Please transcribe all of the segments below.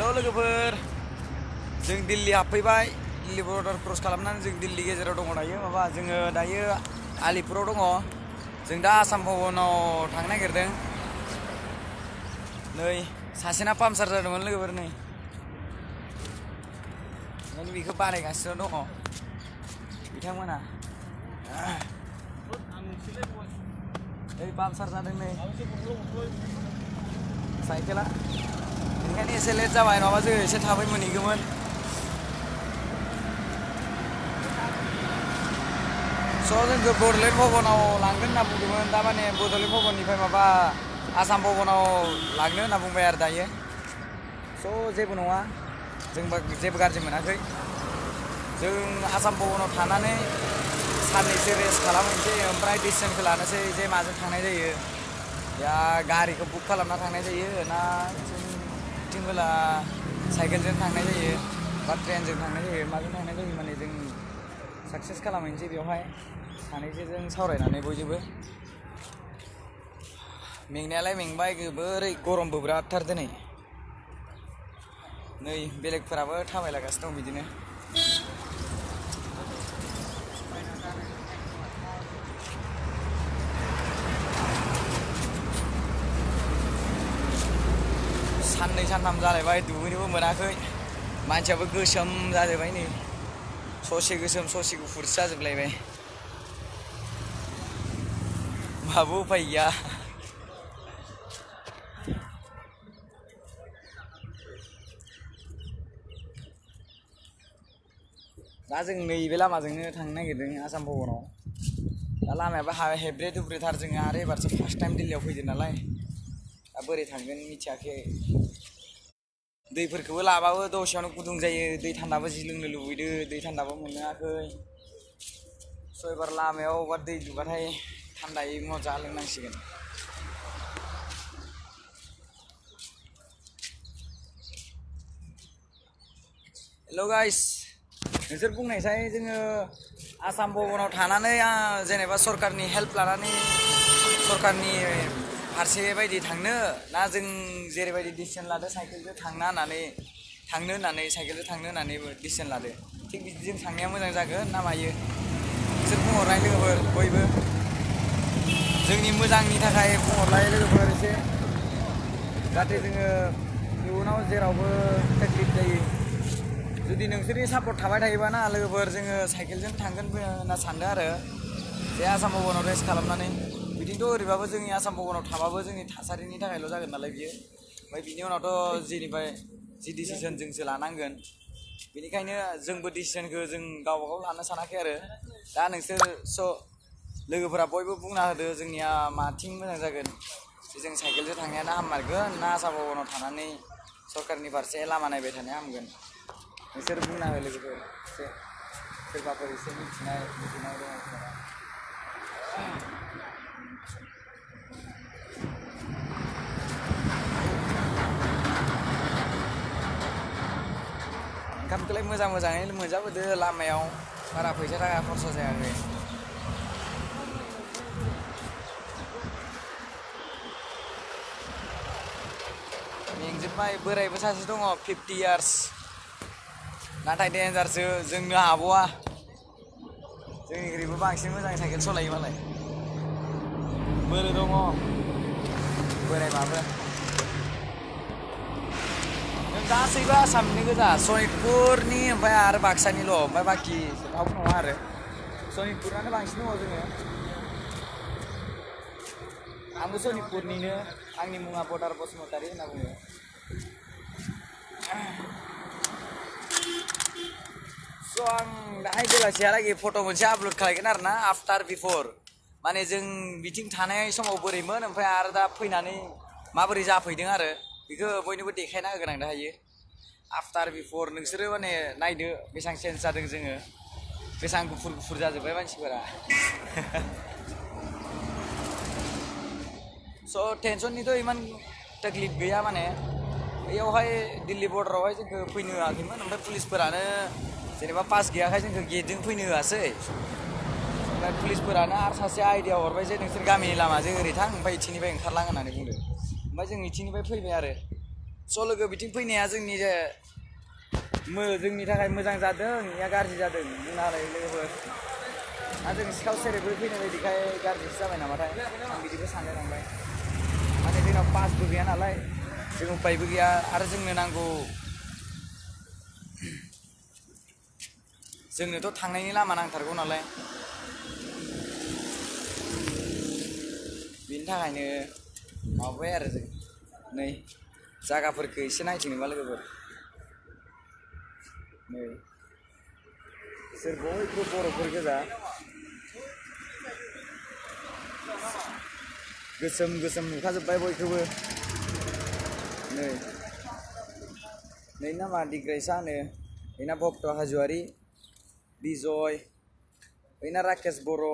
हेल' लोगोफोर जों Delhi हाबफैबाय Delhi border cross खालामनानै जों दिल्ली गेजेराव दङ दायो जोङो दायो आलिपुराव दङ जों दा आसाम भवनाव थांनो नागिरदों नै सासेना पाम्पसार जादोंमोन लोगोफोर नै माने बेखौ बानायगासिनो दङ बिथांमोना पाम्पसार जादों नै साइकेला ओंखायनो एसे लेट जाबाय नङाबा जों एसे थाबै मोनहैगौमोन स' जोंखौ बड'लेण्ड भवनाव लांगोन होनना बुंदोंमोन दा माने बड'लेण्ड भवननिफ्राय माबा आसाम भवनाव लांनो होनना बुंबाय आरो दायो स' जेबो नङा जों जेबो गाज्रि मोनाखै जों आसाम भवनाव थानानै साननैसो रेस्ट खालामनोसै ओमफ्राय डिसिसनखौ लानोसै जे माजों थांनाय जायो या गारिखौ बुक खालामना थांनाय जायो ना जोंथिंबोला साइकेलजों थांनाय जायो बा ट्रेनजों थांनाय जायो माजों थांनाय जायो माने जों साक्सेस खालामहैनोसै बेवहाय सानैसो जों सावरायनानै बयजोंबो मेंनायालाय मेंबाय गोबोरै गरमबो बिरादथार दिनै नै बेलेगफोराबो थाबायलागासिनो दं बिदिनो साननै सानथाम जालायबाय दुगैनोबो मोनाखै मानसियाबो गोसोम जाजोब्बाय नै ससे गोसोम ससे गुफुरसो जाजोबलायबाय माबो उफाय गैया दा जों नैबे लामाजोंनो थांनो नागिरदों आसाम भवनाव दा लामायाबो हेब्रे दुब्रेथार जोङो आरो एबारसो फार्स्ट टाइम दिल्लीयाव फैदों नालाय दा बोरै थांगोन मिथियाखै दैफोरखौबो लाबाबो दसेयावनो गुदुं जायो दै थान्दाबो जि लोंनो लुबैदों दै थान्दाबो मोनाखै स' एबार लामायाव अबा दै दुबाथाय थान्दायै मजा लोंनांसिगोन हेल' गाइस नोंसोर बुंनायसाय जोङो आसाम भवनाव थानानै जेनेबा सरकारनि हेल्प लानानै सरकारनि फारसे बायदि थांनो ना जों जेरैबायदि डिसिसन लादो साइकेलजों थांनो होननानै साइकेलजों थांनो होननानै डिसिसन लादो थिग बिदिजों थांनाया मोजां जागोन ना मायो नोंसोर बुंहरनाय लोगोफोर बयबो जोंनि मोजांनि थाखाय बुंहरलाय लोगोफोर एसे जाहाथे जोङो इयुनाव जेरावबो टेकलिफ जायो जुदि नोंसोरनि सापर्ट थाबाय थायोबा ना लोगोफोर जोङो साइकेलजों थांगोन होनना सानदों आरो बे आसाम भवनाव रेस्ट खालामनानै बिदिनोथ' ओरैबाबो जोंनि आसाम भवनाव थाबाबो जोंनि थासारिनि थाखायल' जागोन नालाय बियो ओमफ्राय बिनि उनावथ' जेनिफ्राय जि डिसिसन जोंसो लानांगोन बेनिखायनो जोंबो डिसिसनखौ जों गावबागाव लानो सानाखै आरो दा नोंसोर लोगोफोरा बयबो बुंना होदो जोंनिया माथिं मोजां जागोन जों साइकेलजों थांनायानो हाममारगोन ना आसाम भवनाव थानानै सरकारनि फारसे लामा नायबाय थानाया हामगोन नोंसोर बुंना हो लोगोफोर एसे सोरबाफोर एसे मिथिनाय बुजिनाय दङ ओंखामखौलाय मोजाङैनो मोनजाबोदो लामायाव बारा फैसा थाखा खरसा जायाखै मेंजोब्बाय बोरायबो सासे दङ 50 इयार्स नाथाय डेन्जारसो जोंनो हाबावा जोंनिख्रुइबो बांसिन मोजां साइकेल सालायो मालाय बोलो दङ बोरायबाबो जों गासैबो आसामनि गोजा सनितपुरनि ओमफ्राय आरो बाक्सानिल' ओमफ्राय बाखि रावबो नङा आरो सनितपुरानो बांसिन दङ जोङो आंबो सनितपुरनिनो आंनि मुङा बदार बसुमतारी होनना बुङो स' आं दाहाय बेलासिहालागै फट' मोनसे आपल'ड खालायगोन आरो ना आफ्टार बिफर माने जों बिथिं थानाय समाव बोरैमोन ओमफ्राय आरो दा फैनानै माबोरै जाफैदों आरो बेखौ बयनोबो देखायना होगोन आं दाहायो आफ्टार बिफर नोंसोरो माने नायदो बेसेबां चेन्ज जादों जोङो बेसेबां गुफुर जाजोब्बाय मानसिफोरा स' टेनसननिथ' इमान तकलिफ गैया माने बेयावहाय दिल्ली बर्डारावहाय जोंखौ फैनो होआखैमोन ओमफ्राय पुलिसफोरानो जेनेबा पास गैयाखाय जोंखौ गेटजों फैनो होआसै ओमफ्राय पुलिसफोरानो आरो सासे आइडिया हरबाय जे नोंसोर गामिनि लामाजों ओरै थां ओमफ्राय इथिंनिफ्राय ओंखारलां होननानै बुंदों ओमफ्राय जों इथिंनिफ्राय फैबाय आरो स' लोगो बिथिं फैनाया जोंनि थाखाय मोजां जादों या गाज्रि जादों बुंना होलाय लोगोफोर जों सिखाव सेरेबबो फैनाय बायदिखाय गाज्रिसो जाबाय नामाथाय आं बिदिबो सानलाय लांबाय माने जोंनाव पासबो गैया नालाय जों उपायबो गैया आरो जोंनोथ' थांनायनि लामा नांथारगौ नालाय बिनि थाखायनो माबाबाय आरो जों नै जायगाफोरखौ एसे नायथिंनोबा लोगोफोर नै बिसोर बयबो बर'फोर गोजा गोसोम नुखाजोब्बाय बयखौबो नै नामा दिग्रायसा होनो बेना भक्त हाज'वारि बिजय बेना राकेश बर'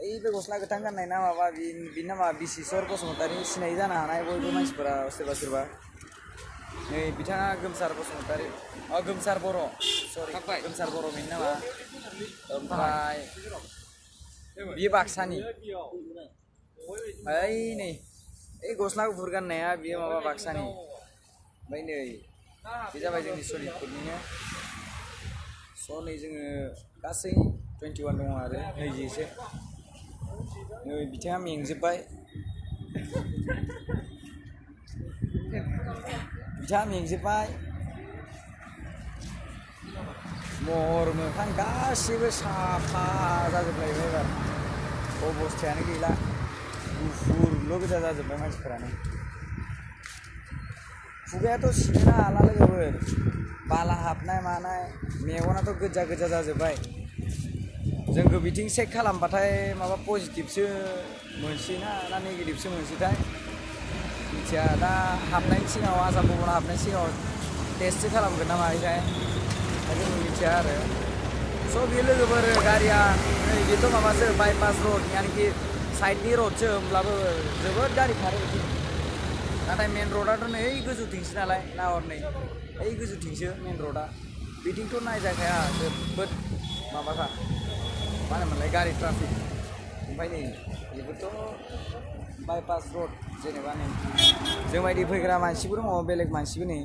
ओइ बे गस्ला गोथां गाननाय ना माबा बिनि नामा बिसिसर बसुमतारी सिनायै जानो हानाय बयबो मानसिफोरा सोरबा नै बिथाङा गोमसार बसुमतारी गोमसार बर' सरि गोमसार बर' बेनि नामा ओमफ्राय बियो बाक्सानि ओइ नै ओइ गस्ला गुफुर गाननाया बियो माबा बाक्सानि ओमफ्राय नै बे जाबाय जोंनि सनितपुरनिनो स' नै जोङो गासै 21 दङ आरो नैजिसो नै बिथाङा मेंजोब्बाय महर मोखां गासिबो साफा जाजोबलायबाय एबार अबस्थायानो गैला गुफुरल' गोजा जाजोब्बाय मानसिफोरानो खुगायाथ' सिनोनो हाला लोगोफोर बाला हाबनाय मानाय मेगनाथ' गोजा जाजोब्बाय जोंखौ बिथिं चेक खालामबाथाय माबा पजिटिभसो मोनसैना ना नेगेटिभसो मोनसैथाय मिथिया दा हाबनायनि सिगाङाव आसाम भबनाव हाबनायनि सिगाङाव टेस्टसो खालामगोन ना मायोथाय जों मिथिया आरो स' बे लोगोफोर गारिया नै बेथ' माबासो बाइपास रड यानिखि साइडनि रडसो होमब्लाबो जोबोद गारि खारो बिथिं नाथाय मेन रडआथ' नै गोजौथिंसो नालाय नाहरनै ओइ गोजौथिंसो मेन रडआ बिथिंथ' नायजाखाया जोबोद माबाखा मा होनोमोनलाय गारि ट्राफिक ओमफ्राय नै बेफोरथ' बाइपास रड जेनेबा नै जोंबायदि फैग्रा मानसिबो दङ बेलेग मानसिबो नै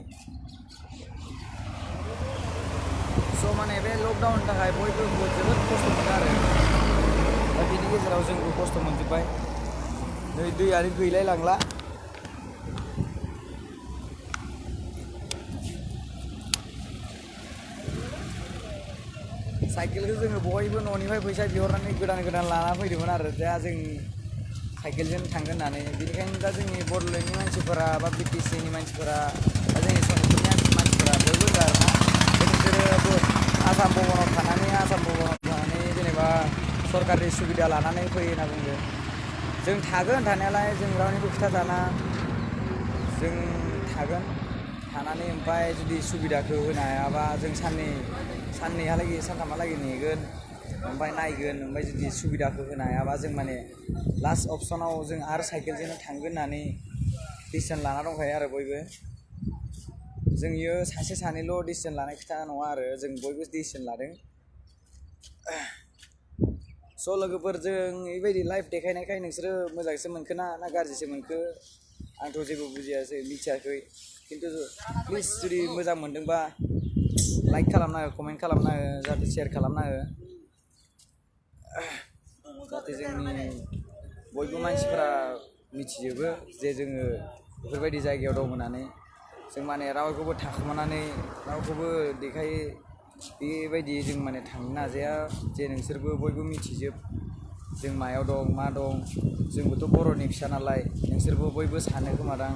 स' माने बे लकडाउननि थाखाय बयबो जोबोद खस्थ' मोनो आरो दा बिनि गेजेराव जोंबो खस्थ' मोनजोब्बाय नै दैयानो गैलाय लांला साइकेलखौ जोङो बयबो न'निफ्राय फैसा बिहरनानै गोदान लाना फैदोंमोन आरो दा जों साइकेलजों थांगोन होननानै बेनिखायनो दा जोंनि बड'लेण्डनि मानसिफोरा बा बिटिसिनि मानसिफोरा बा जोंनि सनितपुरनि मानसिफोरा बयबो होनदों आरो ना बिसोरो आसाम भबनाव थानानै जेनेबा सरकारनि सुबिदा लानानै फैयो होनना बुंदों जों थागोन थानायालाय जों रावनिबो खोथा दाना जों थागोन थानानै ओमफ्राय जुदि सुबिदाखौ होनो हायाबा जों साननैहालागै सानथामहालागै नेगोन ओमफ्राय नायगोन ओमफ्राय जुदि सुबिदाखौ होनो हायाबा जों माने लास्ट अपसनाव जों आरो साइकेलजोंनो थांगोन होननानै डिसिसन लाना दंखायो आरो बयबो जों इयो सासे सानैल' डिसिसन लानाय खोथा नङा आरो जों बयबो डिसिसन लादों स' लोगोफोर जों बेबायदि लाइफ देखायनायखाय नोंसोरो मोजांसो मोनखो ना गाज्रिसो मोनखो आंथ' जेबो मिथियाखै खिन्थु प्लिज जुदि मोजां मोनदोंबा लाइक खालामना हो कमेन्ट खालामना हो जाहाथे शेयार खालामना हो जाहाथे जोंनि बयबो मानसिफोरा मिथिजोबो जे जोङो बेफोरबायदि जायगायाव दं होननानै जों माने रावखौबो थाखोमानानै रावखौबो देखाय बेबायदि जों माने थांनो नाजाया जे नोंसोरबो बयबो मिथिजोब जों मायाव दं मा दं जोंबोथ' बर'नि फिसा नालाय नोंसोरबो बयबो सानो खोमादां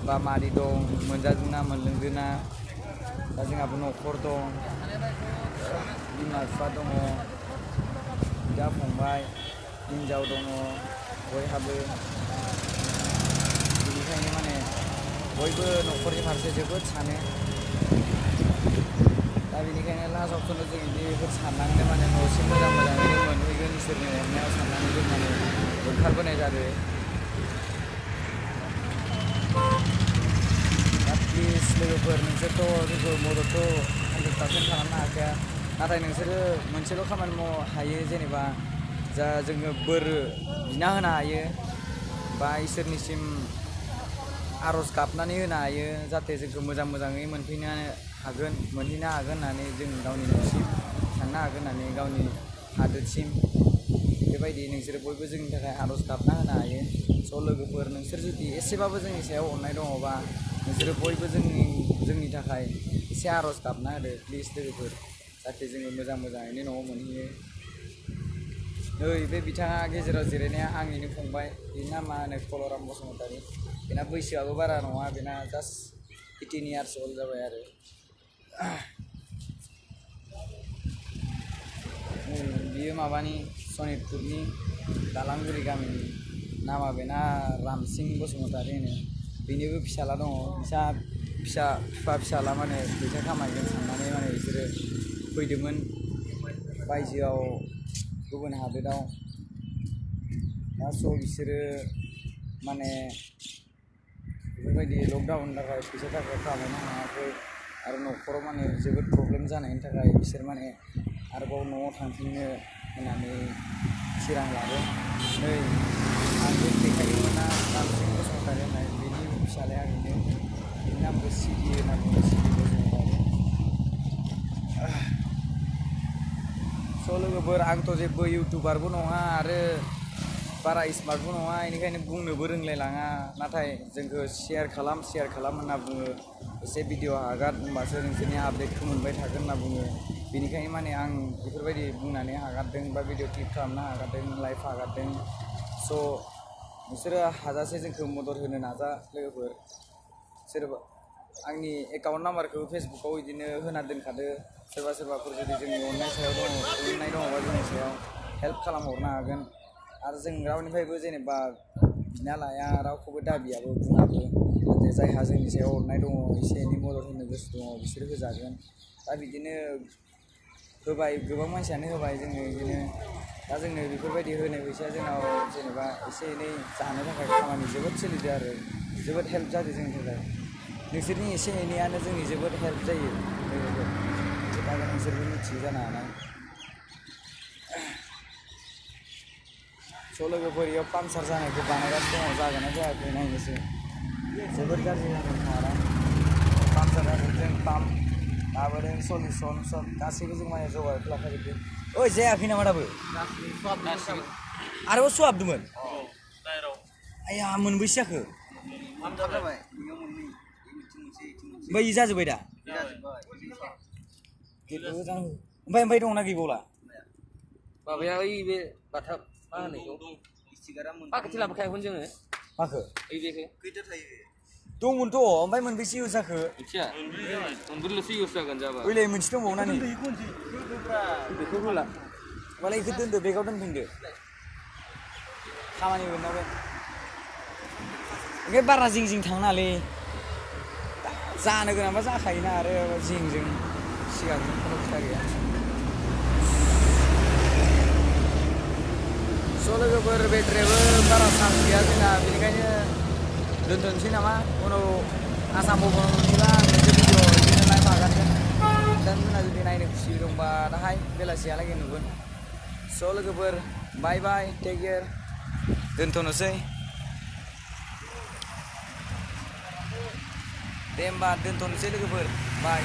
बा मारै दं मोनजादों ना मोनलोंदों ना दा जोंहाबो न'खर दं बिमा बिफा दङ बिदा फंबाय हिन्जाव दङ बयहाबो बेनिखायनो माने बयबो न'खरनि फारसे जोबोद सानो दा बेनिखायनो लास्ट अपसनाव जों बेफोर साननानै माने न'सिम मोजाङैनो मोनहैगोन इसोरनि अननायाव साननानै जों माने ओंखारबोनाय जादों दा प्लिज लोगोफोर नोंसोरथ' जोंखौ मददथ' 100% खालामनो हाखाया नाथाय नोंसोरो मोनसेल' खामानि मावनो हायो जेनेबा जा जोङो बोर बिना होनो हायो बा इसोरनिसिम आर'ज गाबनानै होनो हायो जाहाथे जोंखौ मोजाङै मोनहैनो हागोन होननानै जों गावनि न'सिम थांनो हागोन होननानै गावनि हादोरसिम बेबायदि नोंसोरो बयबो जोंनि थाखाय आर'ज गाबना होनो हायो। स' लोगोफोर नोंसोर जुदि एसेबाबो जोंनि सायाव अननाय दङबा नोंसोरो बयबो जोंनि थाखाय एसे आर'ज गाबना होदो प्लिज लोगोफोर जाहाथे जोङो मोजाङैनो न'आव मोनहैयो। नै बे बिथाङा गेजेराव जिरायनाया आंनिनो फंबाय बेनि नामा होनो कल'राम बसुमतारी। बेना बैसोआबो बारा नङा, बेना जास्ट 18 इयार्स अल्ड जाबाय आरो। बियो माबानि सनितपुरनि दालांगुरि गामिनि, नामा बेना रामसिं बसुमतारी होनो। बेनिबो फिसाला दङ। फिसाला माने फैसा खामायगोन साननानै माने बिसोरो फैदोंमोन बायजोआव गुबुन हादोराव। दा स' बिसोरो माने बेफोरबायदि लकडाउननि थाखाय फैसा थाखा खामायनो हायाखै आरो न'खराव माने जोबोद प्रब्लेम जानायनि थाखाय बिसोर माने आरोबाव न'आव थांफिननो होननानै थिरां लादों। नै आंबो देखायोमोन ना रामसिं बसुमतारी होननाय, बेनि फिसालाया बेनो, बेनि नामखौ सिडि होनना बुङो, सिडि बसुमतारी। स' लोगोफोर आंथ' जेबो इउटुबारबो नङा आरो बारा स्मार्टबो नङा, बेनिखायनो बुंनोबो रोंलायलाङा। नाथाय जोंखौ शेयार खालाम होनना बुङो। एसे भिडिअ हगार होमबासो नोंसोरनि आपडेटखौ मोनबाय थागोन होनना बुङो। बेनिखायनो माने आं बेफोरबायदि बुंनानै हगारदों बा भिडिअ क्लिप खालामना हगारदों, लाइभ हगारदों। स' नोंसोरो हाजासे जोंखौ मदद होनो नाजा लोगोफोर। सोरबा आंनि एकाउन्ट नाम्बारखौ फेसबुकाव बिदिनो होना दोनखादो। सोरबाफोर जुदि जोंनि अननाय दङबा जोंनि सायाव हेल्प खालामहरनो हागोन। आरो जों रावनिफ्रायबो जेनेबा बिना लाया, रावखौबो दाबियाबो बुङाबो। नाथाय जायहा जोंनि सायाव अननाय दङ, एसे एनै मदद होनो गोसो दङ, बिसोर होजागोन। दा बिदिनो होबाय, गोबां मानसियानो होबाय जोंनो बिदिनो। दा जोंनो बेफोरबायदि होनाय फैसाया जोंनाव जेनेबा एसे एनै जानो थाखाय खामानि जोबोद सोलिदो आरो जोबोद हेल्प जादों जोंनि थाखाय। नोंसोरनि एसे एनैयानो जोंनि जोबोद हेल्प जायो लोगोफोर। दा नोंसोरबो मिथियो जानो हानाय। स' लोगोफोर इयाव पामचार जानायखौ बानायगासिनो दङ, जागोन ना जायाखै नायनोसै। जोबोद गाज्रि जादों कारआ। पामचार जादों, जों पाम्प लाबोदों, सलिउसन सब गासैबो जों माने जगारखौ लाखाजोबदों। ओइ जायाखै नामा दाबो? आरोबाव सु हाबदोंमोन? आया मोनबैसे जाखो? ओमफ्राय इ जाजोब्बाय दा? ओमफ्राय दंना गैबावला? माबाया ओइ बे बाथाब मा होनो बेखौ पाकेटि लाबोखायाखैमोन जोङो। माखो? ओइ बेखौ खैथा थायो? दंमोनथ', ओमफ्राय मोनबैसे इउज जाखो? मिथिया, मोनब्रैल'सो इउज जागोन जाबा। ओइलाय मोनसे दंबावोना नै। बेखौ होला। होमबालाय बेखौ दोनदो, बेगाव दोनफिनदो। खामानि होगोन ना बे। ओमफ्राय बारा जिं थांनाङालै। जानो गोनांबा जाखायोना आरो जिंजों सिगांजों खुनु खोथा गैया। स' लोगोफोर बेटारियाबो बारा चार्ज गैया जोंना, बेनिखायनो दोनथ'नोसै नामा? उनाव आसाम भबनाव नुयोबा आं मोनसे भिडिअ बिदिनो लाइभ हगारगोन। नोंथांमोनहा जुदि नायनो खुसि दंबा दाहाय बेलासियालागै नुगोन। स' लोगोफोर बाय बाय, टेक केयार, दोनथ'नोसै। दे होमबा दोनथ'नोसै लोगोफोर, बाय।